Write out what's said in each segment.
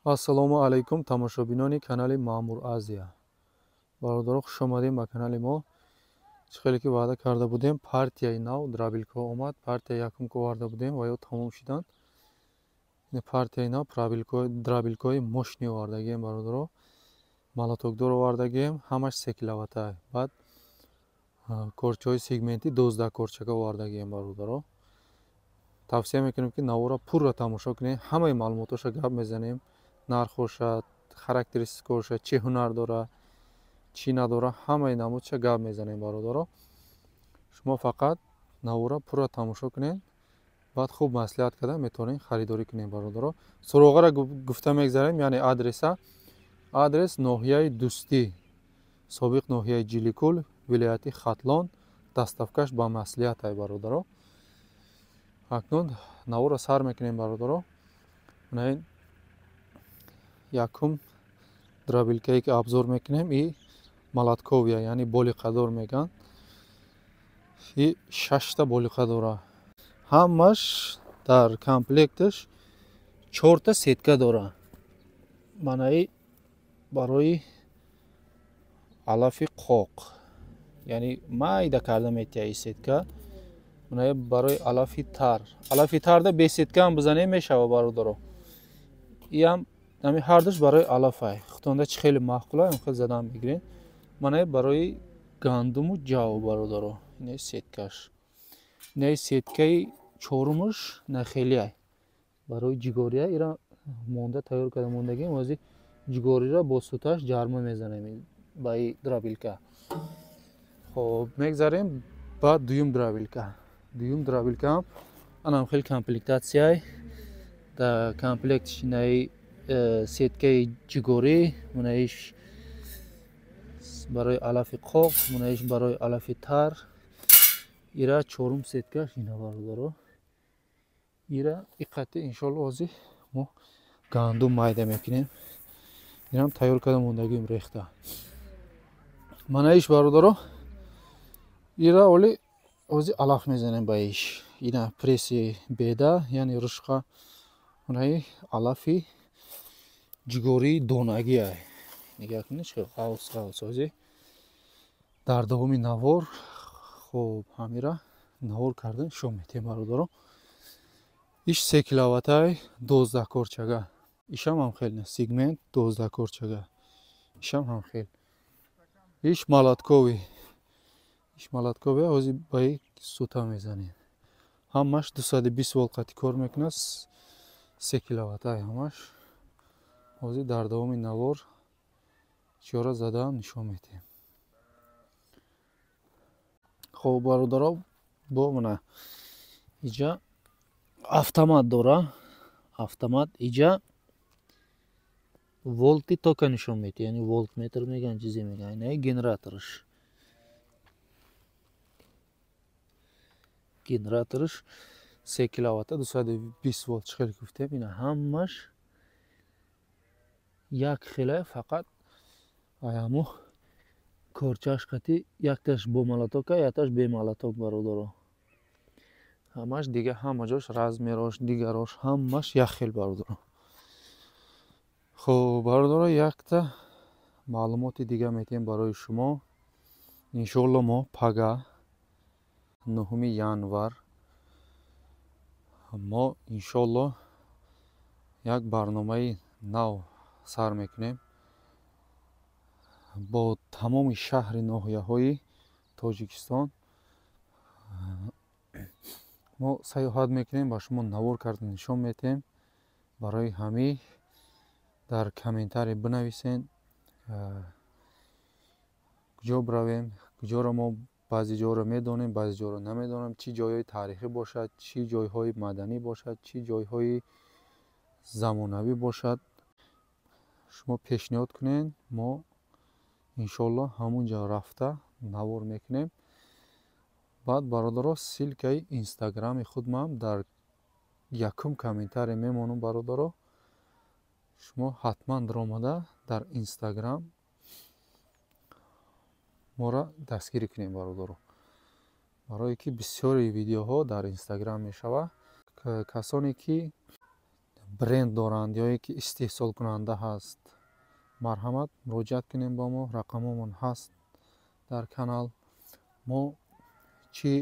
Ассалому алайкум, тамошобинони канали Маъмур Азия. Бародаро, хуш омадем ба канали мо. Чӣ хеле ки ваъда карда будем, партияи нав дробилка омад. Партия якум ки оварда будем ва ё тамом шиданд. Партияи нав дробилкаҳои мощный овардагием, бародаро. Молотокдор овардагием, ҳамаш 3 киловатта. Баъд корчаҳои сегментӣ 12 корчака овардагием, бародаро. Тавсия мекунем, ки навора пурра тамошо кунем, ҳамаи маълумотоша гап мезанем. Нархоша, характеристикаоша, чӣ ҳунар дора, чӣ надора, ҳамаи намудша гап мезанем, бародаро. Шумо фақат навора пурра тамошо кунед, баъд хуб маслиҳат карда метавонед харидорӣ кунед, бародаро. Суроғаро гуфта мегзарем, яъне адреса. Адрес ноҳияи Дӯстӣ, собиқ ноҳияи Ҷиликул, вилояти Хатлон, доставкаш ба маслиҳат ай, бародаро. Акнун навора сар мекунем, бародаро. Ин якум дробилкае ки обзор мекунем, и молотковая, яъне болиқадор мегӯянд. И шашта болиқа дора. Ҳамаш дар комплекташ чорта сетка дора. Манаи барои алафи қоқ, яъне майда карда метиҳа и сетка. Манаи барои алафи тар. Алафи тарда бе сеткаам бизанем мешава, бародаро. Иам ҳамин ҳардуш барои алафай. Худтонда чӣ хеле маъқула, ҳам хел задан мегирем. Манаи барои гандуму ҷав, бародаро. Инаи сеткаш. Инаи сеткаи чорумуш нахелиай. Барои ҷигория ира монда тайёр карда мондагим. Ҳозир ҷигориро бо суташ ҷарма мезанем ба и дробилка. Хоб, мегзарем ба дуюм дробилка. Дуюм дробилкаам анам хел комплектатсияй. Дар комплектш инаи сеткаи ҷигорӣ, мунаиш барои алафи қоқ, мунаиш барои алафи тар. Ира чорум сеткаш ина, бародаро. Ира иқати иншолло ҳозир мо гандум майда мекунем. Инам тайёр карда мондагием рехта. Манаиш, бародаро, ира оли ҳозир алаф мезанем ба иш. Ина пресси беда, яъне рушқа, мунаи алафи ҷигории донагиай. Нигоҳ кунед, чӣ ғавс ғавс. Ҳозир дар давоми навор хоб ҳамира навор карда нишон медиҳем, бародаро. Иш 3 киловаттай, 12 корчага. Ишам ҳам хел сегмент 12 корчага. Ишам ҳам хел. Иш молотковый. Иш молотковый, ҳозир ба и сута мезанем. Ҳамаш 220 волт қати кор мекунад, 3 киловаттай ҳамаш. Ҳозир дар давоми навор чиёра задаам нишон медиҳем. Хоб, бародаро, бо мана иҷа автомат дора. Автомат иҷа волти тока нишон медиҳад, яъне волтметр мегӯянд, чизе мегӯянд. Инаи генератораш. Генератораш 3 киловатта, 220 волт, чӣ хеле гуфтем, ина ҳамаш як хеле, фақат аямо корчаш қати якташ бо молотока, якташ бе молоток, бародаро. Ҳамаш дига ҳама ҷош размерош, дигарош ҳамаш як хел, бародаро. Хоб, бародаро, якта маълумоти дига метиҳем барои шумо. Иншоалло мо пага 9 январ мо иншоалло як барномаи нав сар мекунем бо тамоми шаҳри ноҳияҳои Тоҷикистон. Мо сайёҳат мекунем, ба шумо навор карда нишон медиҳем. Барои ҳамин дар комментарий бинависен, куҷо биравем, куҷоро мо баъзе ҷоро медонем, баъзе ҷоро намедонем, чӣ ҷойҳои таърихӣ бошад, чӣ ҷойҳои маданӣ бошад, чӣ ҷойҳои замонавӣ бошад. Шумо пешниҳод кунед, мо иншоалло ҳамун ҷо рафта навор мекунем. Баъд, бародаро, ссилкаи инстаграми худмам дар якум комментарий мемонам, бародаро. Шумо ҳатман даромада дар инстаграм моро дастгирӣ кунем, бародаро. Барое ки бисёри видеоҳо дар инстаграм мешавад. Касоне ки бренд доранд ё ки истеҳсолкунанда ҳаст, марҳамат муроҷиат кунем ба мо. Рақамомон ҳаст дар канал. Мо чӣ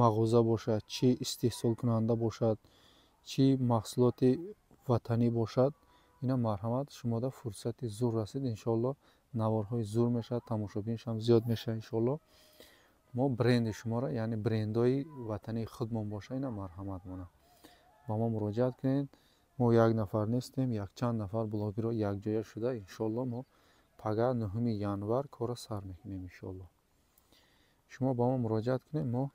мағоза бошад, чӣ истеҳсолкунанда бошад, чӣ маҳсулоти ватанӣ бошад, ина марҳамат шумода фурсати зур расид. Иншоалло наворҳои зур мешавад, тамошобиншам зиёд мешавад иншоалло. Мо бренди шуморо, яъне брендҳои ватании худмон боша, ина марҳамат мона ба мо муроҷиат кунед. Мо як нафар нестем, якчанд нафар блогерро якҷоя шуда иншоалло мо пага 9 январ корро сар мекунем иншоалло. Шумо ба мо муроҷиат кунед, мо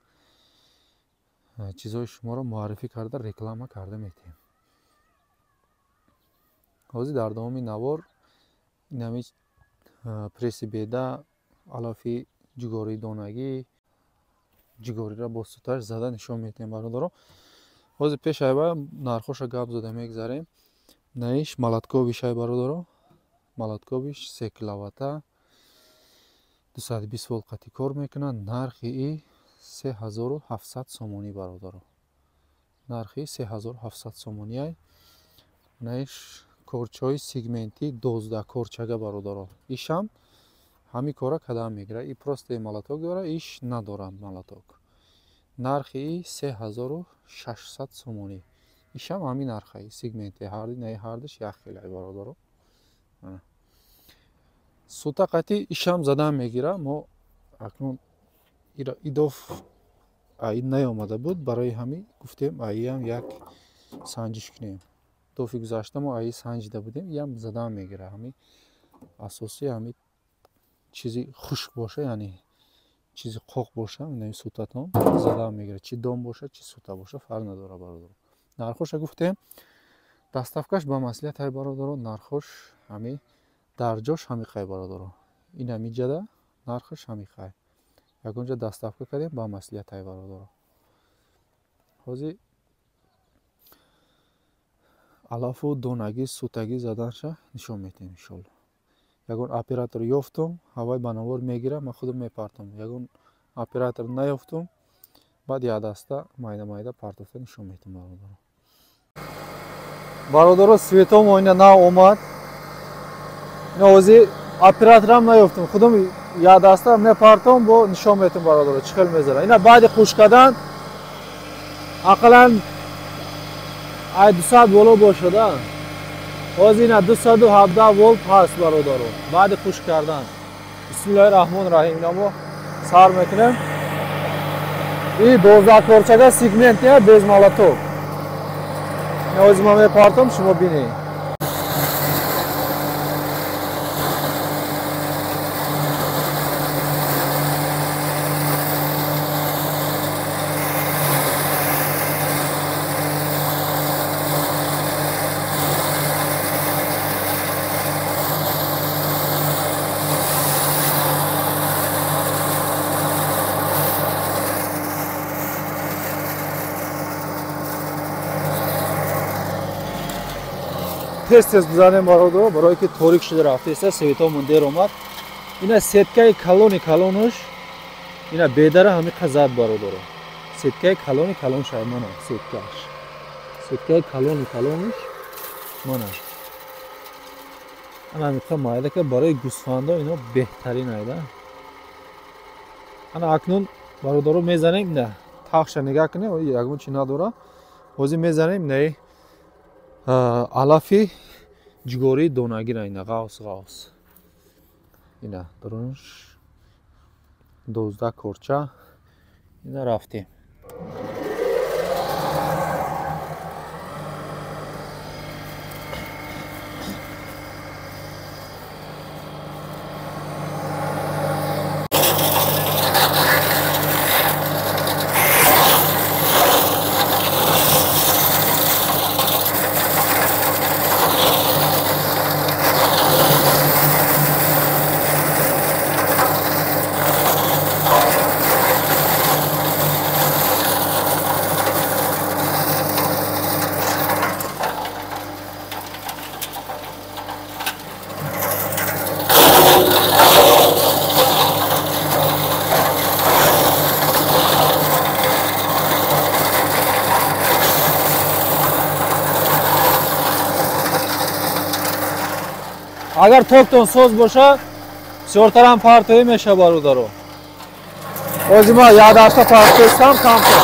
чизҳои шуморо муаррифӣ карда, реклама карда метиҳем. Ҳозир дар давоми навор инами пресси беда, алафи ҷугории донагӣ, ҷугориро бо суташ зада нишон медиҳем бародаро. Ҳозир пеш айба нархоша гап зада мегзарем. Наиш молотковиш ай бародаро, молотковиш 3 киловатта 220 волт қати кор мекунад. Нархи и 3700 сомонӣ бародаро, нархи 3700 сомонӣ ай. Наиш корчаҳои сегментӣ 12 корчага бародаро, ишам ҳамин кора кадам мегирад. И просто молоток дора, иш надорад молоток. Нархи и 3600 сомонӣ, ишам ҳамин нархаи сегменти ҳарди, наи ҳардиш як хелай бародаро. Сута қати ишам задан мегирад. Мо акнун идоф аи наёмада буд, барои ҳамин гуфтем аиам як санҷиш кунем. Дофи гузашта мо аи санҷида будем, иам задан мегирад. Ҳамин асоси ҳамин чизи хушк боша, яъне чизи қоқ боша, инами сутатон задан мегирад. Чи дом боша, чи сута боша, фарқ надорад бародаро. Нархоша гуфтем, доставкаш ба маслиҳат ай бародаро. Нархош ҳами дар ҷош ҳами қай бародаро, ин ҳами ҷада нархаш ҳами қай. Ягонҷа доставка кардем ба маслиҳат ай бародаро. Ҳозир алафу донагӣ сутагӣ заданша нишон медиҳем иншоалло. Ягон оператор ёфтум, ҳавай ба навор мегирам, ман худам мепартам. Ягон оператор наёфтум, баъд якдаста майда майда партофта нишон медиҳем бародаро. Бародаро, светом оина нав омад. Ина ҳозир операторам наёфтум, худам якдаста мепартам, бо нишон медиҳем бародаро чӣ хел мезанад. Ина баъди хуш кардан ақаллан ай 200 боло бошада. Ҳозир ина 217 волт ҳаст бародаро, баъди хуш кардан. Бисмиллоҳи раҳмони раҳим. Ина мо сар мекунем. И 12 корчага сегмент без молоток. Ина ҳозир ман мепартам, шумо бинед. Тез тез бизанем бародаро, барое ки торик шуда рафтеста, светомон дер омад. Ина сеткаи калони калонуш, ина бедара ҳамиқа зад бародаро. Сеткаи калони калонш ай мана сеткааш, сеткаи калони калонуш мана ана ҳамиқа майда ка барои гӯсфандо ино беҳтарин айда. Ана акнун бародаро мезанем, ина тахша нигаҳ кунем, ягон чи надора. Ҳозир мезанем инаи алафи ҷугории донагира, ина ғавс ғавс, ина дурунш 12 корча. Ина рафтем. Агар токтон соз боша, бисёртарам партоӣ меша бародаро. Ҳозир ма як даста партоистам камтар.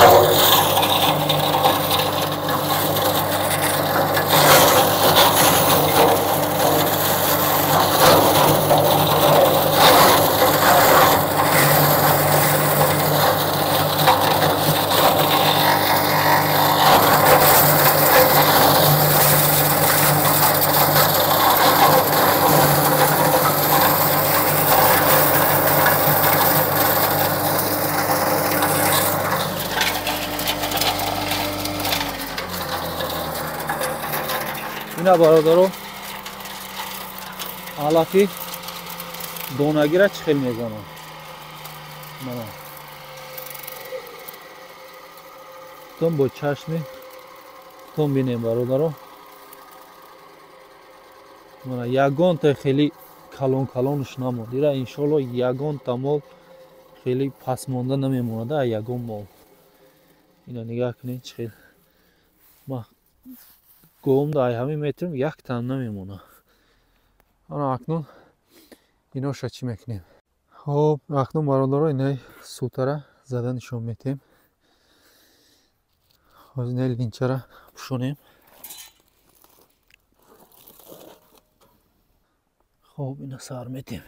Ина бародаро, алафи донагира чӣ хел мезанам. Мана тон бо чашми тон бинем бародаро. Мана ягонта хеле калон калонш намонд. Ира иншоалло ягонта мол хеле пасмонда намемонад, ягон мол. Ина нигаҳ кунед чӣ хел. Ма гомда ай ҳамин метрим яктам намемона. Ана акнун иноша чӣ мекунем? Хоб, акнун бародаро инаи сутара зада нишон метем. Ҳозир инаи линчара пӯшонем. Хоб, ина сар метем.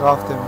Рафтем.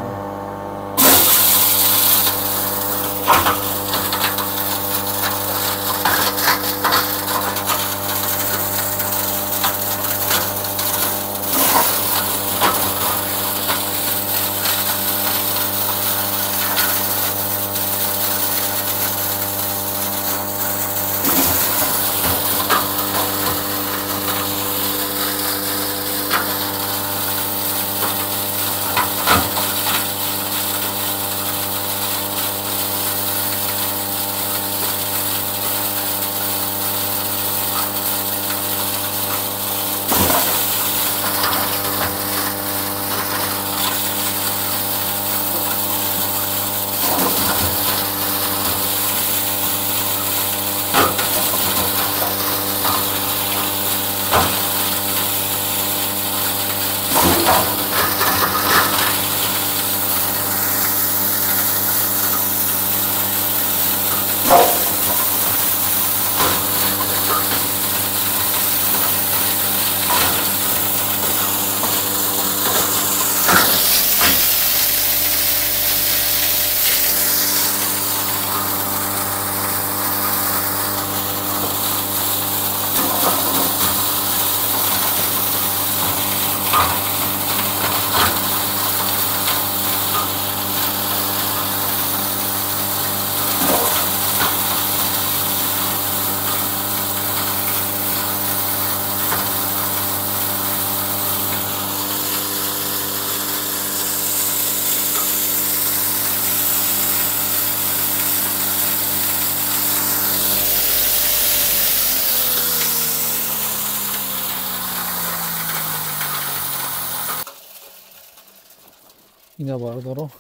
Ина бародаро,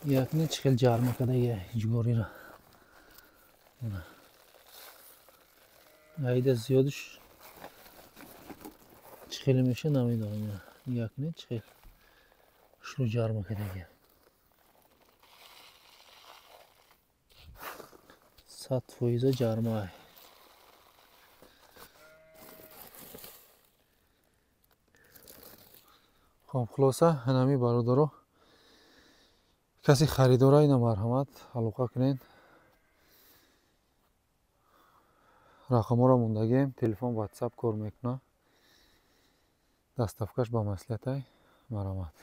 якне чӣ хел ҷарма када я ҳиҷгориро. Айда зиёдш чӣ хеле меша намедонам. Якне чӣ хел шурӯ ҷарма када я. 100% ҷарма. Хоб, хулоса ҳанами бародаро, каси харидора ина марҳамат алоқа кунед. Рақамҳоро мондагем, телефон, ватсап кор мекунад. Доставкаш ба маслиҳатай. Марҳамат.